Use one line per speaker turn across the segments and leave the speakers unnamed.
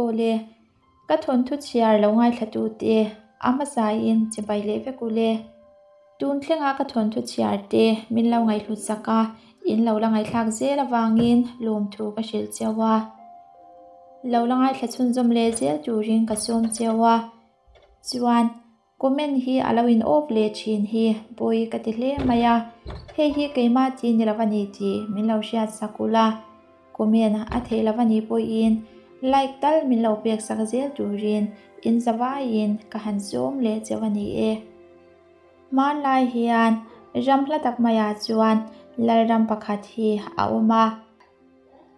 Aw le, ka thawnthu chhiar lo ngaithlatute a hmasain chibai leh vek u le. Tun thlenga ka thawnthu chhiar te min lo ngaihhlut sak a, in lo la ngaihthlak zel avangin lawmthu ka hrilh cheu a. Lo la ngaithla chhunzawm leh zel turin ka sawm cheu a. Chuan, comment hi a lo in off leh thin hi pawi ka ti hle mai a, hei hi keimah chi ni lo a ni tih min lo hriat sak ula, comment a theih lo a nih pawhin like tal min lo pek sak zel turin in zavaiin ka han sawm leh cheu a ni e. Hmanlai hian ram hla tak maiah chuan Lalram pakhat hi a awm a.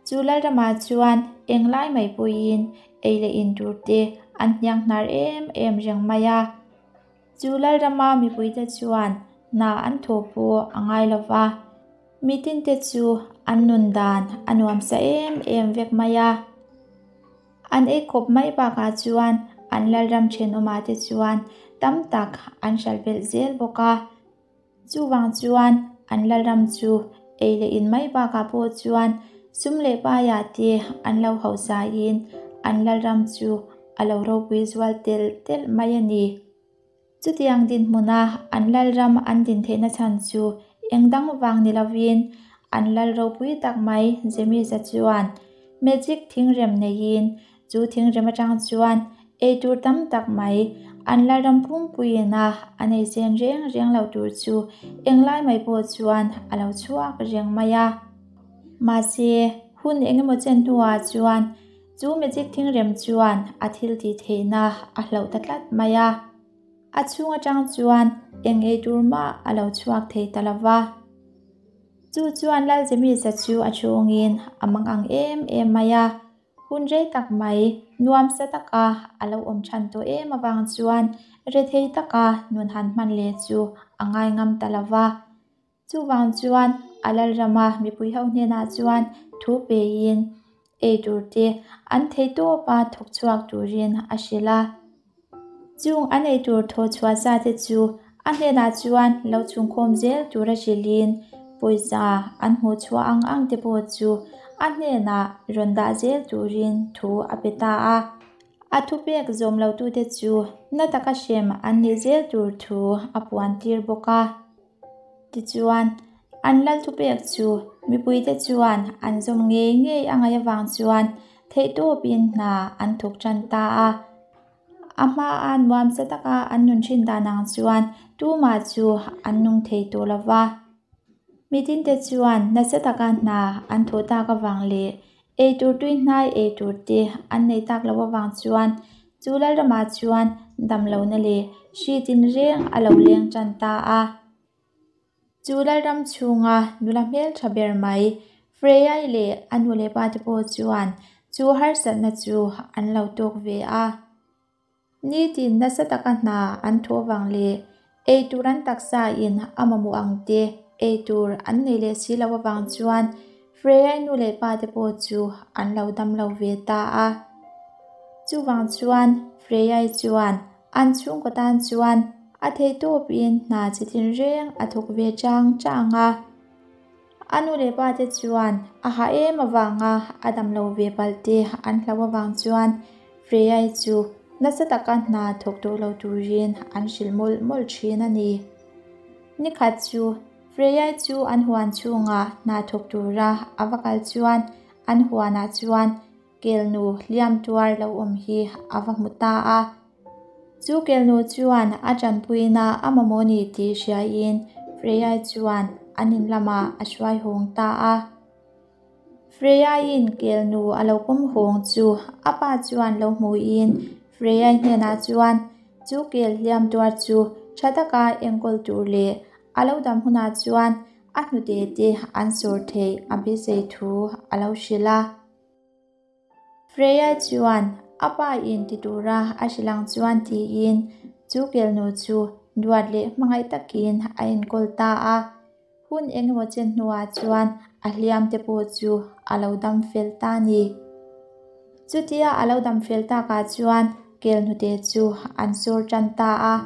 Chu Lalramah chuan englai mai pawhin ei leh in tur te an hniang hnar em em reng mai a. Chu Lalrama mipuite chuan hna an thawh pawh a ngai lo va, mitinte chu an nun dan a nuamsa em em vek mai a. An ei khawp mai bakah chuan an Lalram thenawmah te chuan tam tak an hralh belh zel bawk a. Chuvang chuan an Lalram chu ei leh in mai bakah pawh chuan sum leh paiah te an lo hausain an Lalram chu a lo ropui zual telh telh mai a ni. Chutiang dinhmuna an Lalram an din theihna chhan chu eng dang vang ni lovin an Lal ropui tak mai Jemisa chuan magic thingrem neiin Chu thingrem atang chuan eitur tam tak mai an la ram pumpuiin a an ei chen reng reng lo tur chu englai mai pawh chuan a lo chhuak reng mai a. Mahse, hun engemaw chen hnuah chuan chu magic thingrem chuan a thil tih theihna a hloh ta tlat mai a. A chhung atang chuan eng eitur mah a lo chhuak thei ta lo va. Chu chuan Lalzemisa chu a chhungin a mang ang em em mai a. Hun rei tak mai, nuamsa taka a lo awm than tawh em avang chuan rethei taka nun han hman leh chu a ngai ngam ta lo va. Chuvang chuan a Lalrama mipui ho hnenah chuan thu peiin ei tur te an thei tawpa thawk chhuak turin a hrilh a. Chung an ei tur thaw chhuah sa te chu a hnenah chuan lo chhungkhawm zel tura hrilhin pawisa an hmuh chhuah ang ang te pawh chu a hnenah rawn dah zel turin thu a pe ta a. A thupek zawm lo tute chu na taka hrem an nih zel tur thu a puan tir bawk a. Tichuan, an lal thupek chu mipuite chuan an zawm ngei ngei a ngaih avang chuan theihtawpin hna an thawk tan ta a. A hmaa nuamsa taka an nun thin dan ang chuan tumah chu an nung thei tawh lo va. Mitinte chuan nasa taka hna an thawh tak avang leh eitur tui hnai eitur te an nei tak loh avang chuan chu Lalramah chuan damlohna leh hri tinreng a lo leng tan ta a. Chu Lalram chhunga nula hmeltha ber mai Freya-i leh a nu leh pa te pawh chuan chu harsatna chu an lo tawk ve a. Nitin nasa taka hna an thawh vang leh eitur an taksa in a mamawh ang te eitur an nei leh si loh avang chuan Freya-i nu leh pa te pawh chu an lo dam lo ve ta a. Chuvang chuan Freya-i chuan An chhungkaw tan chuan a theihtawpin hna chi tin reng a thawk ve chang chang a. A nu leh pa te chuan a hah em avanga a dam lo ve palh te an hlauh avang chuan Freya-i chu nasa taka hna thawk tawh lo turin an hrilh mawlh mawlh thin a ni. Nikhat chu Freya-i chu an huan chhungah hna thawk tura a va kal chuan an huanah chuan Kelnu hliam tuar lo awm hi a va hmu ta a. Chu kelnu chuan a tanpuina a mamawh ni tih hriain Freya-i chuan an in lamah a hruai hawng ta a. Freya-in kelnu a lo pawm hawng chu a pa chuan lo hmuin Freya-i hnenah chuan chu kel hliam tuar chu tha taka enkawl tur leh a lo dam hunah chuan a hnute te an sawr theih a beisei thu a lo hrilh a. Freya chuan a pa in ti tura a hrilh ang chuan tiin chu kelnu chu duat leh hmangaih takin a enkawl ta a. Hun engemaw chen hnuah chuan a hliam te pawh chu a lo dam fel ta a ni. Chutia a lo dam fel takah chuan kel hnute chu an sur tan ta a.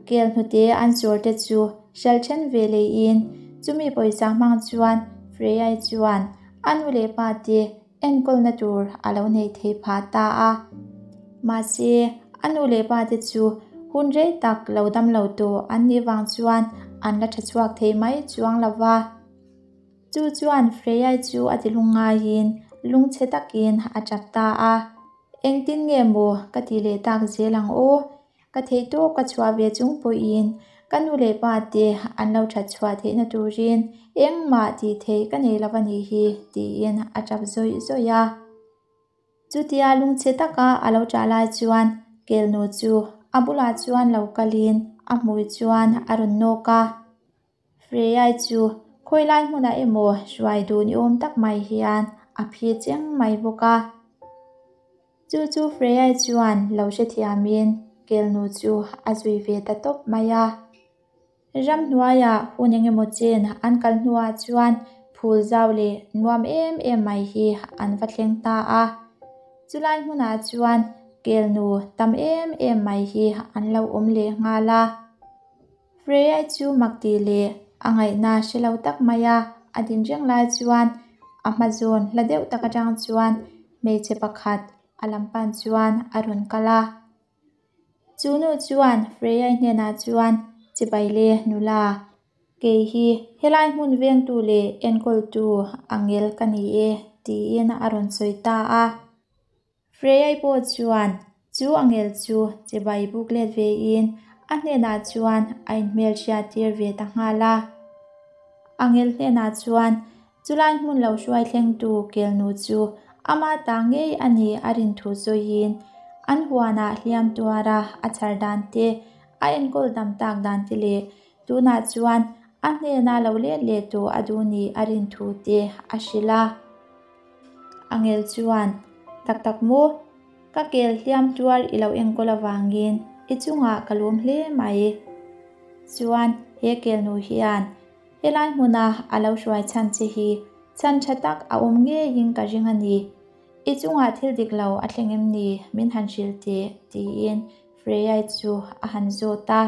Kel hnute an sur te chu hralh then ve leiin chumi pawisa hmang chuan Freya chuan A nu leh pa te enkawlna tur a lo nei thei phah ta a. Mahse, a nu leh pa te chu hun rei tak lo dam lo tawh an nih vang chuan an la tha chhuak thei mai chuang lo va. Chu chuan Freya-i chu a ti lungngaiin lungchhe takin a tap ta a. Engtin nge maw ka ti leh tak zel ang aw? Ka theih tawk ka chhuah ve chung pawhin ka nu leh pa te an lo that chhuah theihna turin engmah tih theih ka nei lo a nih hi tiin a tap zawih zawih a. Chutia lungchhe taka a lo tah lai chuan Kelnu chu a bulah chuan lo kalin a hmui chuan a rawn nawk a. Freya-i chu khawi lai hmunah emaw hruai duh ni awm tak mai hian a phi cheng mai bawk a. Chu chu Freya-i chuan lo hrethiamin Kelnu chu a zui ve ta tawp mai a. Ramhnuaiah hun eng emaw chen an kal hnuah chuan phul zau leh nuam em em mai hi an va thleng ta a. Chulai hmunah chuan Kelnu tam em em mai hi an lo awm leh nghal a. Freya chu mak tih leh a ngaihna hre lo tak mai a, a din reng lai chuan a hma zawn hla deuh tak atang chuan hmeichhe pakhat a lam pan chuan a rawn kal a. Chu nu chuan Freya hnenah chuan, Chibai le nula, kei hi helai hmun vengtu leh enkawltu angel ka ni e, tiin a rawn sawi ta a. Freya-i pawh chuan chu angel chu chibai buk let vein a hnenah chuan a inhmelhriat tir ve ta nghal a. Angel hnenah chuan chulai hmun lo hruai thlengtu kelnu chu ama ta ngei a ni a rin thu sawiin an huanah hliam tuara a chhar dan te, a enkawl dam tak dan te leh tunah chuan a hnena lo let leh tawh a duh ni a rin thu te a hrilh a. Angel chuan, Tak tak maw? Ka kel hliam tuar i lo enkawl avangin i chungah ka lawm hle mai. Chuan he kelnu hian helai hmuna a lo hruai chhan che hi chhan tha tak a awm ngeiin ka ring a ni. I chungah thil dik lo a thleng em ni min han hrilh teh tiin Freya-i chu a han zawt a.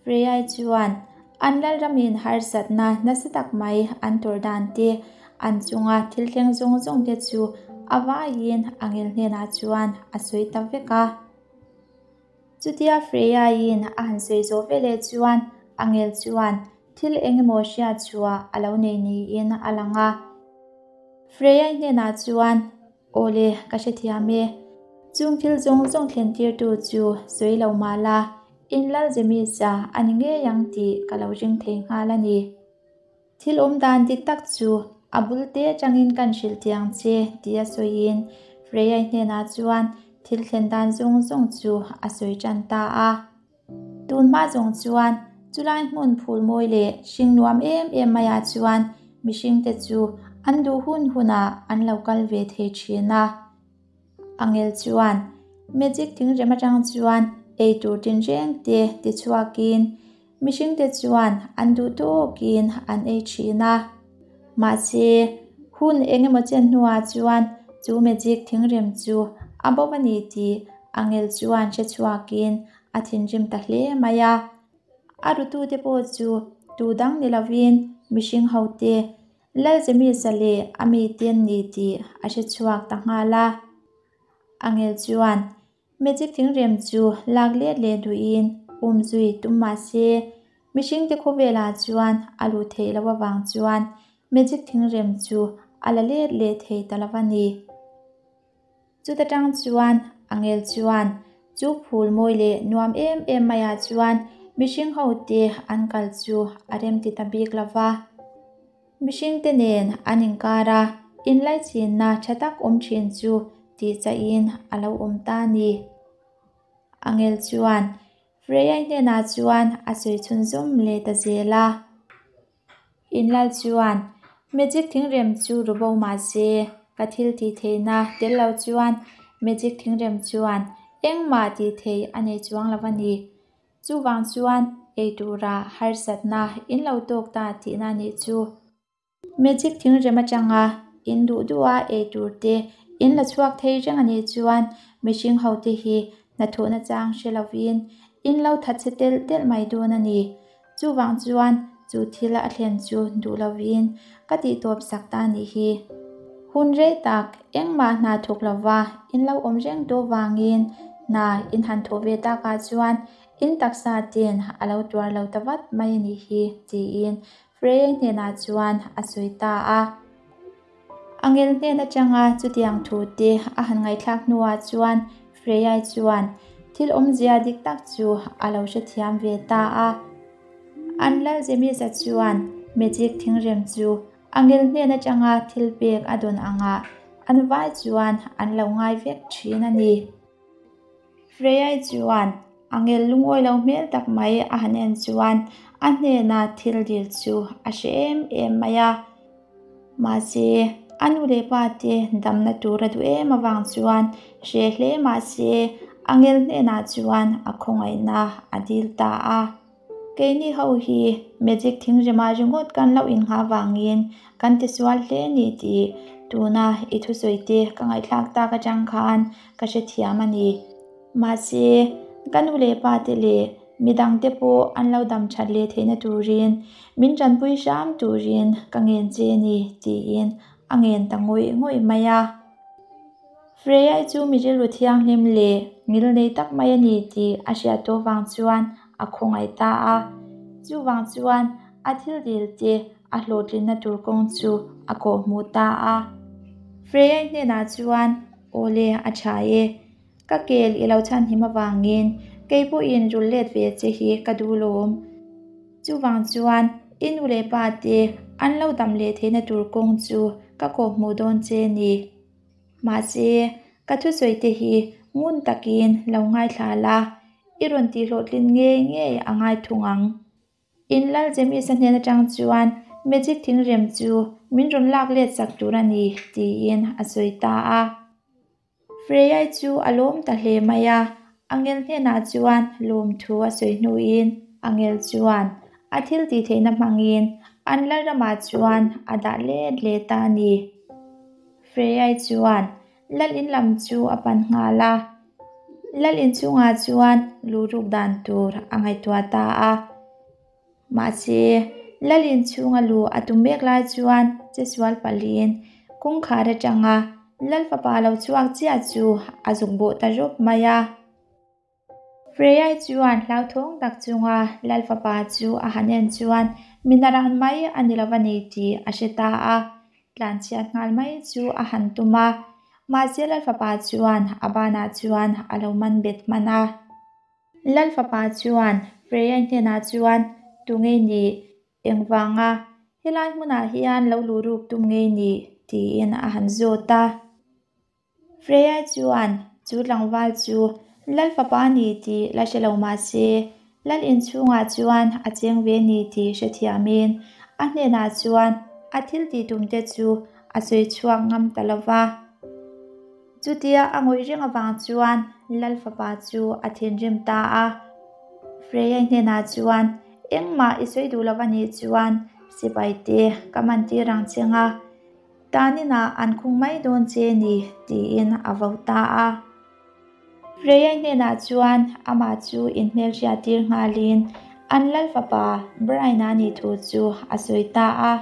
Freya chuan an lalramin harsatna nasa tak mai an tawrh dan te, an chunga thil thleng zawng zawng te chu a vaiin Angel hnenah chuan a sawi ta vek a. Chutia Freya-in a han sawi zawh veleh chuan Angel chuan thil eng emaw hriat chhuah a lo nei niin a lang a. Freya hnenah chuan Awle, ka hrethiam e. Chung thil zawng zawng thlen tirtu chu sawi lo mah la, in lal James-a a ni ngei ang tih ka lo ring thei nghal a ni. Thil awm dan dik tak chu a bul te atangin kan hrilh tiang che tih a sawiin Freya-i hnenah chuan thil thlen dan zawng zawng chu a sawi tan ta a. Tun hma zawng chuan chulai hmun phul mawi leh hring nuam em em maiah chuan mihringte chu an duh hun hunah an lo kal ve thei thin a. Angel chuan magic thingrem atang chuan eitur tinreng te tichhuakin mihringte chuan an duh tawkin an ei thin a. Mahse, hun eng emaw chen hnuah chuan chu magic thingrem chu a bo a ni tih Angel chuan hre chhuakin a thinrim ta hle mai a. A rutute pawh chu tu dang ni lovin mihring hote Lalzemisa leh a mite an ni tih a hre chhuak ta nghal a. Angel chuan magic thingrem chu lak let leh duhin umzui tum mah se, mihringte khawvelah chuan a luh theih loh avang chuan magic thingrem chu a la let leh thei ta lo a ni. Chuta tang chuan Angel chuan chu phul mawi leh nuam em em maiah chuan mihring hote an kal chu a remti ta bik lo va. Mihringte nen an inkar a, inlaichinna tha tak awm thin chu tih chahin a lo awm ta a ni. Angel chuan Freya hnenah chuan a sawi chhunzawm leh ta zel a. Inlal chuan magic thingrem chu ru bo mah se, ka thil tih theihna tel lo chuan magic thingrem chuan engmah tih theih a nei chuang lo a ni. Chuvang chuan ei tura harsatna in lo tawk ta tihna a nih chu. Magic thingrem atanga in duh duh a ei tur te in la chhuak thei reng a nih chuan mihring ho te hi hnathawhna chang hre lovin in lo thatchhe telh telh mai dawn a ni. Chuvang chuan chu thil a thlen chu duh lovin ka tih tawp sak ta nih hi. Hun rei tak engmah hna thawk lova in lo awm reng tawh vangin hna in han thawh ve takah chuan in taksa ten a lo tuar lo ta vat mai a nih hi, tiin Freya hnenah chuan a sawi ta a. Angel hnen atanga chutiang thu te a han ngaihthlak hnuah chuan Freya chuan thil awmzia dik tak chu a lo hrethiam ve ta a. An lal Zemisa chuan magic thingrem chu Angel hnen atanga thil pek a dawn angah an vai chuan an lo ngai vek thin a ni. Freya chuan Angel lungawi lo hmel tak mai a han en chuan a hnena thil dil chu a hre em em mai a. Mahse, a nu leh pa te damna tur a duh em avang chuan hre hle mahse Angel hnenah chuan a khawngaihna a dil ta a. Keini ho hi magic thingrima ringawt kan lo innghah vangin kan tisual hle ni tih tuna i thusawi te ka ngaihthlak tak atang khan ka hrethiam a ni. Mahse, ka nu leh pa te leh midangte pawh an lo dam that leh theihna turin min tanpui hram turin ka ngen che ni tiin a ngen ta ngawih ngawih mai a. Freya chu mi rilru thianghlim leh ngilnei tak mai a ni tih a hriat tawh vang chuan a khawngaih ta a. Chuvang chuan a thil dil te a hlawhtlinna tur kawng chu a kawhhmuh ta a. Freya hnenah chuan, Awle, a tha e. Ka kel i lo chhanhim avangin kei pawhin rul let ve che hi ka duh lawm. Chuvang chuan i nu leh pa te an lo dam leh theihna tur kawng chu ka kawhhmuh dawn che ni. Mahse, ka thusawi te hi ngun takin lo ngaithla la, i rawn tihhlawhtlin ngei ngei a ngai thung ang. In Lal Jamesa hnen atang chuan magic thingrem chu min rawn lak let sak tur a ni, tiin a sawi ta a. Freya chu a lawm ta hle mai a, Angel hnenah chuan lawmthu a sawi hnuin Angel chuan a thil tih theihna hmangin an Lalramah chuan a dah let leh ta a ni. Freya chuan Lal in lam chu a pan nghal a, Lal in chungah chuan luhruk dan tur a ngaihtuah ta a. Mahse, Lalin chhunga luh a tum mek lai chuan chesual palhin kawngkhar atanga Lal fapa lo chhuak chiah chu a zuk bawh ta rawp mai a. Freya chuan hlauthawng tak chunga Lal fapa chu a han en chuan mi naran mai a ni lo a ni tih a hre ta a, tlanchhiat nghal mai chu a han tum a. Mahse, Lal fapa chuan a banah chuan a lo man bet hman a. Lal fapa chuan Freya hnenah chuan, Tu ngei nih? Engvanga helai hmunah hian lo luh ruk tum ngei nih? tiin a han zawt a. Freya chuan chu tlangval chu Lal fapa a ni tih la hre lo mah se, Lal inchhungah chuan a cheng ve ni tih hrethiamin a hnenah chuan a thil tih tumte chu a sawi chhuak ngam ta lo va. Chutia a ngawih reng avang chuan Lal fapa chu a thinrim ta a. Freya hnenah chuan, Engmah i sawi duh lo a nih chuan sipai te ka man tir ang che nga, taninah an khung mai dawn che ni, tiin a vo ta a. Freya hnenah chuan amah chu inhmelhriat tir nghalin an Lal fapa Brian-a nih thu chu a sawi ta a.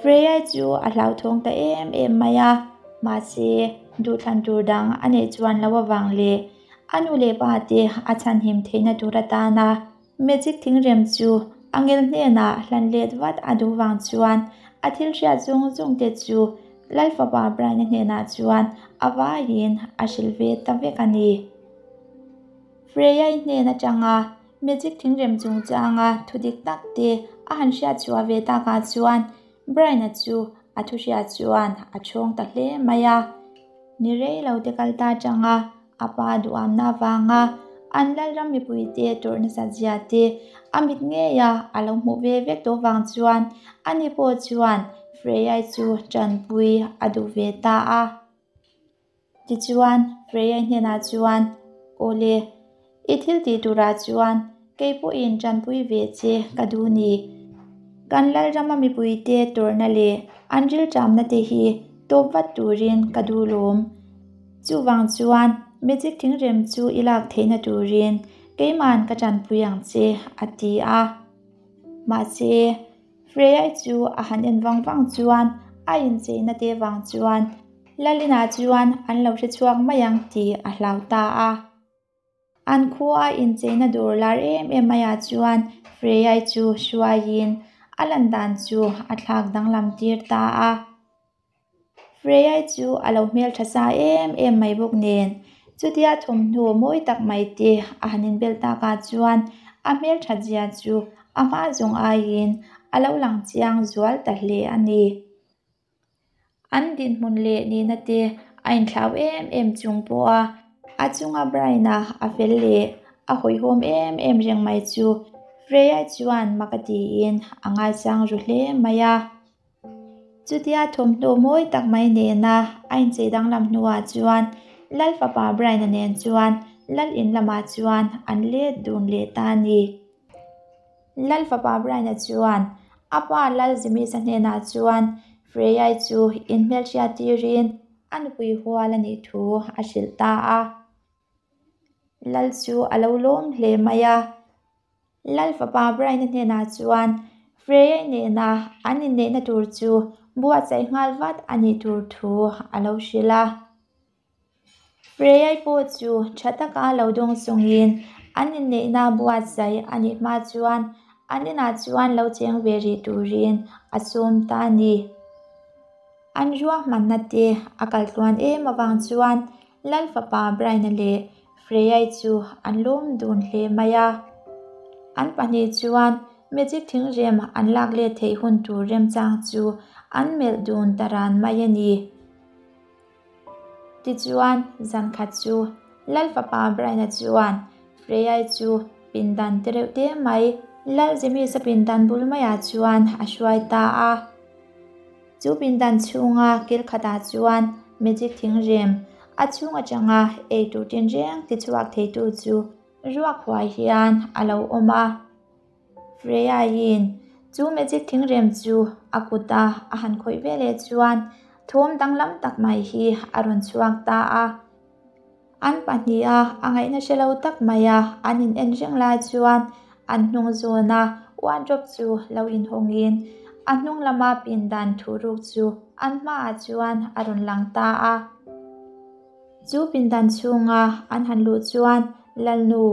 Freya chu a hlauthawng ta em em mai a, mahse duhthlan tur dang a neih chuan lo avang leh a nu leh pa te a chhanhim theihna tur atana magic thingrem chu Angel hnenah hlan let vat a duh vang chuan a thil hriat zawng zawng te chu Lalfapa Brian-a hnenah chuan a vaiin a hrilh ve ta vek a ni. Freya-i hnen atanga Magic thingrem chungchanga thu dik tak te a han hriat chhuah ve takah chuan Brian-a chu a thu hriat chuan a chhawng ta hle mai a. Ni rei lo te kal ta atanga a pa duhamna avanga an Lalram mipuite tawrh nasat zia te a mit ngeia a lo hmuh ve vek tawh vang chuan ani pawh chuan Freya-i chu tanpui a duh ve ta a. Tichuan, Freya hnenah chuan, Awle, i thil tih turah chuan kei pawhin tanpui ve che ka duh ni. Kan Lalrama mipuite tawrhna leh an rilṭamna te hi tawp vat turin ka duh lawm. Chuvang chuan magic thingrem chu i lak theihna turin keiman ka tanpui ang che, a ti a. Mahse, Freya chu a han en vang vang chuan a incheina te vang chuan Lalina chuan an lo hre chhuak mai ang tih a hlau ta a. An khua incheina dawr lar em em maiah chuan Freyai chu hruaiin a lan dan chu a thlak danglam tir ta a. Freyai chu a lo hmeltha sa em em mai bawk nen, chutia thawmhnaw mawi tak mai te a han inbel takah chuan a hmelthat zia chu a hma zawng aiin a lo lang chiang zual ta hle a ni. An dinhmun leh nihna te a inthlau em em chung pawha a chunga Brian-a a fel leh a hawihhawm em em reng mai chu Freya chuan mak a tiin a ngaisang ru hle mai a. Chutia thawmhnaw mawi tak mai nena a inchei danglam hnuah chuan Lal fapa Brian-a nen chuan Lal in lamah chuan an let dun leh ta a ni. Lal fapa Brian-a chuan a pa Lal Zimisa hnenah chuan Freyai chu inhmelhriat tirin a nupui hual a nih thu a hrilh ta a. Lal chu a lo lawm hle mai a. Lal fapa Brian-a hnenah chuan Freyai nena an inneihna tur chu buatsaih nghal vat a nih tur thu a lo hrilh a. Freyai pawh chu tha taka lo dawng chungin an inneihna buatsaih a nih hma chuan an inah chuan lo cheng ve rih turin a sawm ta a ni. An ruahmanna te a kal tluan em avang chuan Lal fapa Brian-a leh Freyai chu an lawm dun hle mai a. An pahnih chuan magic thingrem an lak let theih hun tur remchang chu an melh dun ta ran mai a ni. Tichuan, zan khat chu Lal fapa Brian-a chuan Freyai chu pindan te reuh te mai Lal James-a pindan bul maiah chuan a hruai ta a. Chu pindan chhunga kil khatah chuan magic thingrem a chhung atanga eitur tinreng tichhuak theitu chu ruak huai hian a lo awm a. Freya-in chu magic thingrem chu a kuta a han khawih ve leh chuan thawm danglam tak mai hi a rawn chhuak ta a. An pahniha a ngaihna hre lo tak maia an in en reng lai chuan an hnung zawna wardrobe chu lo inhawngin a hnung lama pindan thuruk chu an hmaah chuan a rawn lang ta a. Chu pindan chhunga an han luh chuan Lalnu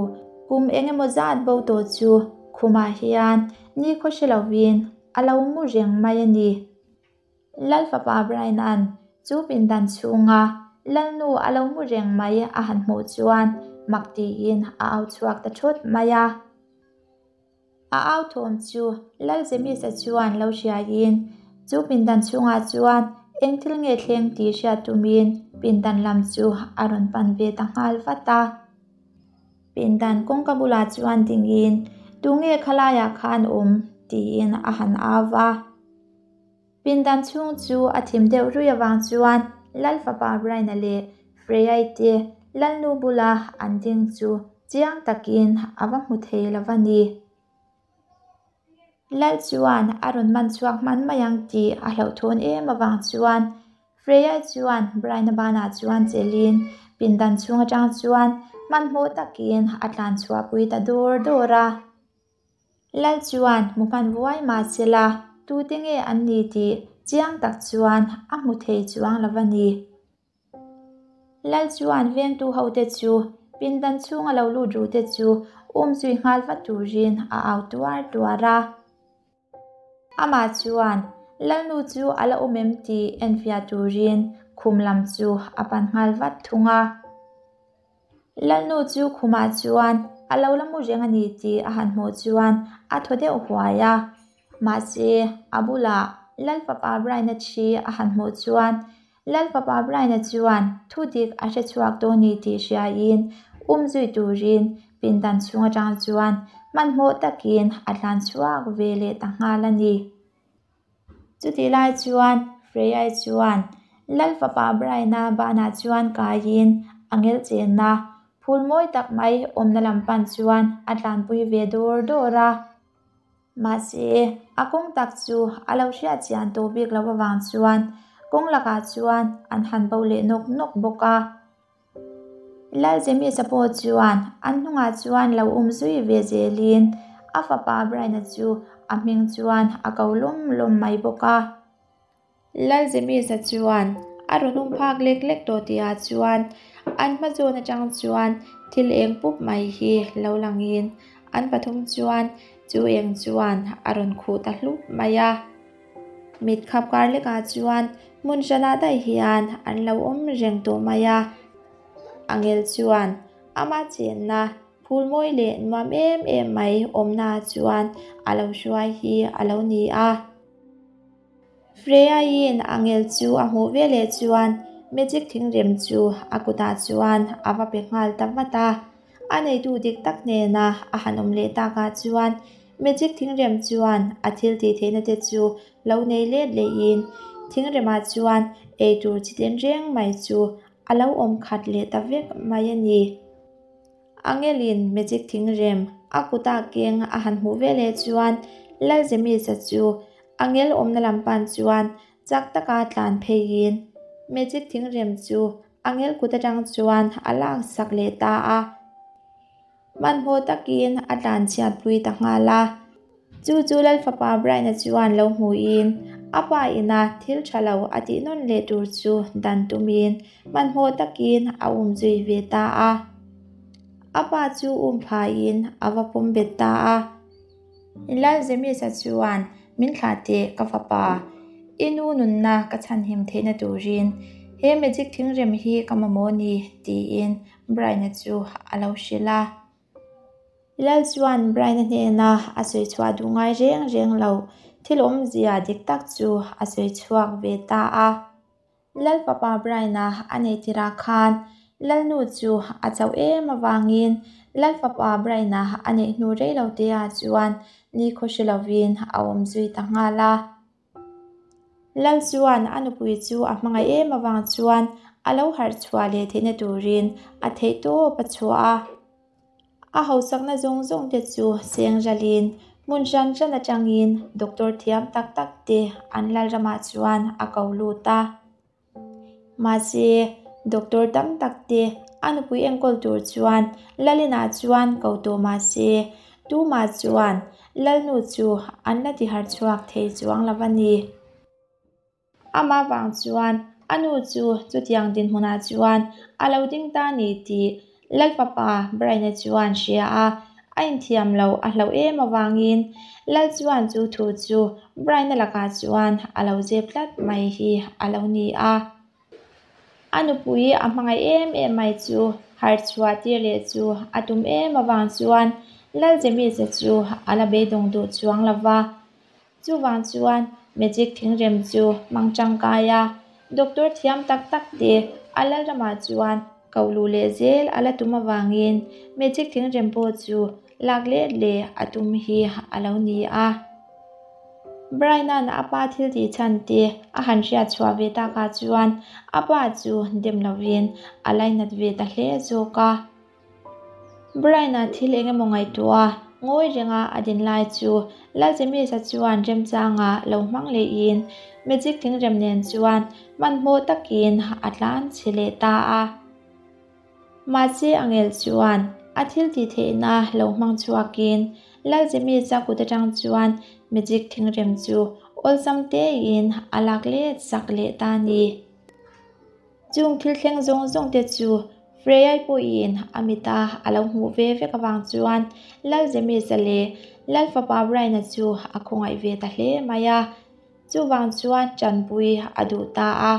kum eng emaw zat bo tawh chu khumah hian nikhaw hre lovin a lo mu reng mai a ni. Lal fapa Brian-a'n chu pindan chhunga Lalnu a lo mu reng mai a han hmuh chuan mak tiin a au chhuak ta thawt mai a. A au thawm chu Lal Zemisa chuan lo hriaiin chu pindan chhungah chuan eng thil nge thleng tih hriat tumin pindan lam chu a rawn pan ve ta nghal vat a. Pindan kawngka bulah chuan dingin tunge khalaiah khan awm tiin a han au va. Pindan chhung chu a thim deuh rui avang chuan Lal fapa Brian-a leh Freyai te Lalnu bula an ding chu chiang takin a va hmu thei lo va ni. Lal chuan a rawn man chhuak hman mai ang tih a hlauhthawn em avang chuan Freyai chuan Brian-a banah chuan chelhin pindan chhung atang chuan hmanhmawh takin a tlan chhuahpui ta dawr dawr a. Lal chuan hmu hman vuai mah se la, tute nge an ni tih chiang tak chuan a hmu thei chuang lo va ni. Lal chuan vengtu hote chu pindan chhunga lo lut rute chu um zui nghal vat turin a au tuar tuar a. Amah chuan Lalnu chu a la awm em tih enfiah turin khum lam chu a pan nghal vat thung a. Lalnu chu khumah chuan a lo la mu reng a ni tih a han hmuh chuan a thaw deuh huai a. Mahse, a bulah Lal fapa Brian-a thi a han hmuh chuan Lal fapa Brian-a chuan thu dik a hre chhuak dawn ni tih hriaiin um zui turin pindan chhung atang chuan hmanhmawh takin a tlan chhuak ve leh ta nghal a ni. Chutih lai chuan Freyai chuan Lal fapa Brian-a banah chuan kaiin a ngel chenna phul mawi tak mai awmna lam pan chuan a tlanpui ve dawr dawr a. Mahse, a kawng tak chu a lo hriat chian tawh bik loh avang chuan kawng lakah chuan an han bo leh nawk nawk bawk a. Lal James-a pawh chuan an hnungah chuan lo um zui ve zelin a fapa Brian-a chu a hming chuan a ko lawm lawm mai bawk a. Lalzemisa chuan a rawn um phak lek lek tawh tihah chuan an hma zawn atang chuan thil eng pup mai hi lo langin an pathum chuan chu eng chuan a rawn khuh ta hlup mai a. Mit khap kar lekah chuan hmun hranah daih hian an lo awm reng tawh mai a. Angel chuan ama chenna phul mawi leh nuam em em mai awmna chuan a lo hruai hi a lo ni a. Freya-in angel chu a hmuh veleh chuan magic thingrem chu a kutah chuan a va pe nghal ta vat a. A neitu dik tak hnena a han awm leh takah chuan magic thingrem chuan a thil tih theihna te chu lo nei let lehin thingremah chuan eitur chi tinreng mai chu a lo awm khat leh ta vek mai a ni. Angelin magic thingrem a kuta keng a han hmuh veleh chuan Lalzemisa chu Angel awmna lam pan chuan chak taka tlan pheiin magic thingrem chu Angel kut atang chuan a laksak leh ta a. Hmanhmawh takin a tlan chhiatpui ta nghal a. Chu chu Lalfapa Brian-a chuan lo hmuhin a pa ina thil tha lo a tih nawn leh tur chu dan tumin hmanhmawh takin a um zui ve ta a. A pa chu um phaiin a va pawm bet ta a. Lalzemisa chuan min thlah teh ka fapa, i nu nunna ka chhanhim theihna turin he magic thingrem hi ka mamawh a ni tiin Brian-a chu a lo hrilh a. Lal chuan Brian-a hnena a sawi chhuah duh ngai reng reng lo, thil awmzia dik tak chu a sawi chhuak ve ta a. Lal fapa Brian-a a neih tirah khan Lalnu chu a chauh em avangin Lal fapa Brian-a a neih hnu rei lo te ah chuan nikhaw hre lovin a awm zui ta nghal a. Lal chuan a nupui chu a hmangaih em avang chuan a lo harh chhuah leh theihna turin a theih tawp a chhuah a. A hausakna zawng zawng te chu seng ralin hmun hran hran atangin doctor thiam tak tak te an lal ramah chuan a ko lut a. Mahse, doctor tam tak te a nupui enkawl tur chuan Lalinah chuan ko tawh mahse, tumah chuan Lalnu chu an la tiharh chhuak thei chuang lo a ni. Amah vang chuan a nu chu chutiang dinhmunah chuan a lo ding ta ni tih Lalfapa Brian-a chuan hria a, a inthiam lo a hlauh em avangin Lal chuan chu thu chu Brian-a lakah chuan a lo zep tlat mai hi a lo ni a. A nupui a hmangaih em em mai chu harh chhuah tir leh chu a tum em avang chuan Lal James-a chu a la beidawng duh chuang lo va. Chuvang chuan magic thingrem chu hmang tangkai a, doctor thiam tak tak te a lalramah chuan ko luh leh zel a la tum avangin magic thingrem pawh chu lak let leh a tum hi a lo ni a. Brian-a'n a pa thil tih chhan te a han hriat chhuah ve takah chuan a pa chu dem lovin a lainat ve ta hle zawk a. Brian-a thil eng emaw ngaihtuah a, ngawi renga a din lai chu Lalchemisa chuan remchanga lo hmang lehin magic thingrem nen chuan hmanhmawh takin a tlan chhe leh ta a. Mahse Angel chuan a thil tih theihna lo hmang chhuakin Lalchemisa kut atang chuan magic thingrem chu awlsam tein a lak let sak leh ta a ni. Chung thil thleng zawng zawng te chu Freyai pawhin a mita a lo hmuh ve vek avang chuan Lalzemisa leh Lalfapa Brian-a chu a khawngaih ve ta hle mai a, chuvang chuan tanpui a duh ta a.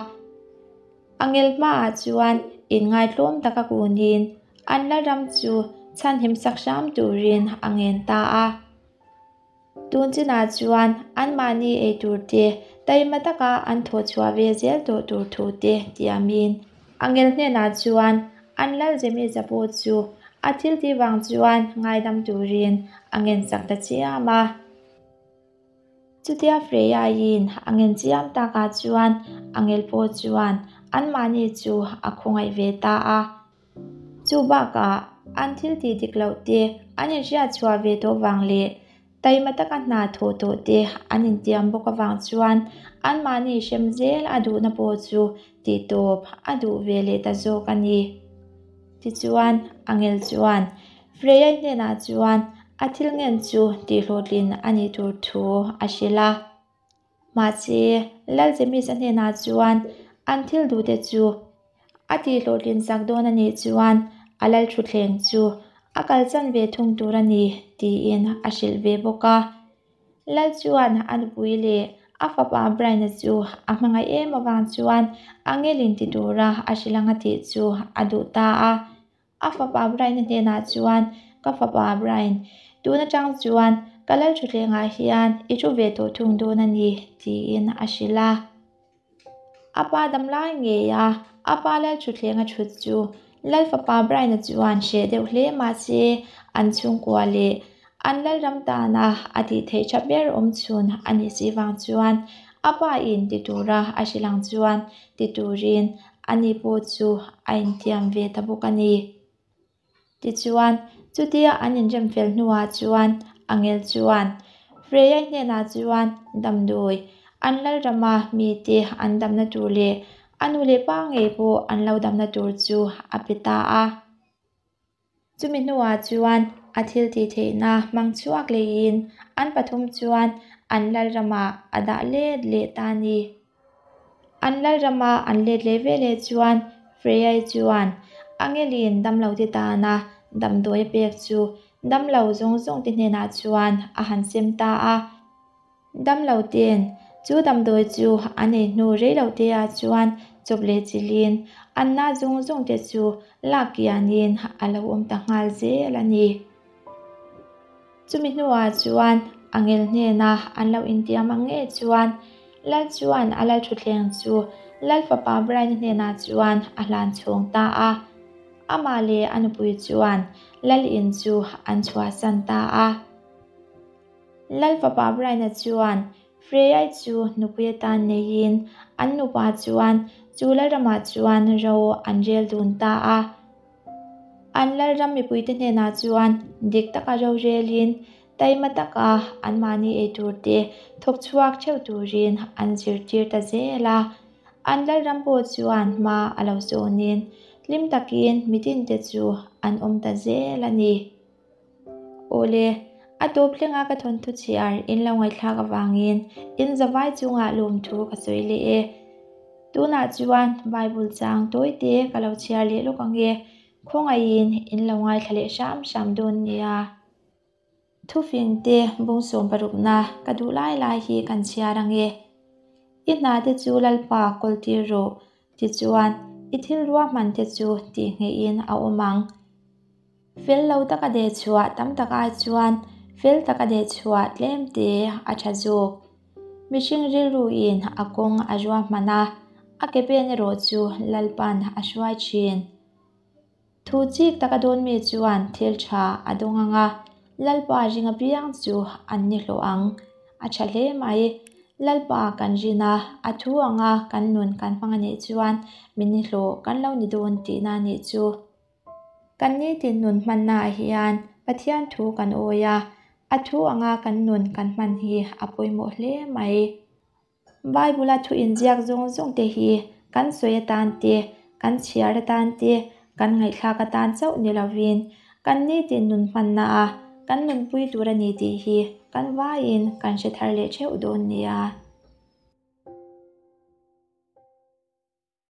A ngel hmaah chuan inngaitlawm taka kunin an Lalram chu chhanhim sak hram turin a ngen ta a. Tun chinah chuan anmahni ei tur te taima taka an thawh chhuah ve zel tawh tur thu te tiamin Angel hnenah chuan an lal Jemisa pawh chu a thil tih vang chuan ngaidam turin a ngensak ta chiam a. Chutia Freya-in a ngen chiam takah chuan Angel pawh chuan anmahni chu a khawngaih ve ta a. Chu bakah an thil tih dik loh te an inhriat chhuah ve tawh vang leh taima taka hna thawh tawh te an intiam bawk avang chuan anmahni hrem zel a duhna pawh chu tih tawp a duh ve leh ta zawk a ni. Tichuan, Angel chuan Freya hnenah chuan a thil ngen chu tihhlawhtlin a nih tur thu a hrilh a. Mahse, Lal James-a hnenah chuan an thil duhte chu a tihhlawhtlin sak dawn a nih chuan a lal thutthleng chu a kalsan ve thung tur a ni tiin a hrilh ve bawk a. Lal chuan a nupui leh a fapa Brian-a chu a hmangaih em avang chuan angelin ti tura a hrilh anga tih chu a duh ta a. A fapa Brian-a hnenah chuan, Ka fapa Brian, tun atang chuan ka lal thutthlengah hian i thu ve tawh thung dawn a ni, tiin a hrilh a. A pa dam lai ngei a, a pa lal thutthleng a thut chu Lal fapa Brian-a chuan hreh deuh hle mahse an chhungkua leh an lalram tana a tih theih tha ber awm chhun a nih si vang chuan a pa in ti tura a hrilh ang chuan ti turin ani pawh chu a intiam ve ta bawk a ni. Tichuan, chutia an inrem fel hnuah chuan Angel chuan Freya hnenah chuan damdawi an lalrama mite an damna tur leh a nu leh pa ngei pawh an lo damna tur chu a pe ta a. Chumi hnuah chuan a thil tih theihna hmang chhuak leiin an pathum chuan an lalramah a dah let leh ta a ni. An lalrama an let leh veleh chuan Freya-i chuan Angelin damlo te tana damdawi a pek chu damlo zawng zawng te hnenah chuan a han sem ta a. Damlo ten chu damdawi chu an ei hnu reilo te ah chuan chawp leh chilhin an na zawng zawng te chu lak kianin a lo awm ta nghal zel a ni. Chumi hnuah chuan Angel hnena an lo intiam ang ngei chuan Lal chuan a lal thutthleng chu Lal fapa Brian-a hnenah chuan a hlan chhawng ta a. Amah leh a nupui chuan Lal in chu an chhuahsan ta a. Lal fapa Brian-a chuan Freya-i chu nupui atan neiin an nupa chuan chu Lalramah chuan ro an rel dun ta a. An lalram mipuite hnenah chuan dik taka rorelin taima taka anmahni eitur te thawk chhuak theuh turin an zirtir ta zel a. An lalram pawh chuan hma a lo zawnin hlim takin mitinte chu an awm ta zel a ni. Awle, a tawp thlenga ka thawnthu chhiar in lo ngaihthlak avangin in zavai chungah lawmthu ka sawi leh e. Tunah chuan Bible chang tawite ka lo chhiar leh lawk ang e, khawngaihin in lo ngaithla leh hram hram dawn nia. Thufingte bung 60na ka duh lai lai hi kan chhiar ang e. I hna te chu Lalpa kawltir rawh, tichuan i thil ruahman te chu tihngeihin a awm ang. Fel lo taka deh chhuah tam tak ai chuan fel taka deh chhuah tlem te a tha zawk. Mihring rilruin a kawng a ruahman a, a ke pen erawh chu Lalpan a hruai thin. Thu chik taka dawn mi chuan thil tha a dawng ang a, Lalpa ring apiang chu an ni hlawh ang. A tha hle mai. Lalpa kan rin a, a thu anga kan nun kan hmang a nih chuan min ni hlawh kan lo ni dawn tihna a nih chu. Kan nitin nun hmannaah hian Pathian thu kan awi a, a thu anga kan nun kan hman hi a pawimawh hle mai. Bible-a thu inziak zawng zawng te hi kan sawi atan te, kan chhiar atan te, kan ngaihthlak atan chauh ni lovin kan nitin nun hmannaah kan nunpui tur a ni tih hi kan vaiin kan hre thar leh theuh dawn nia.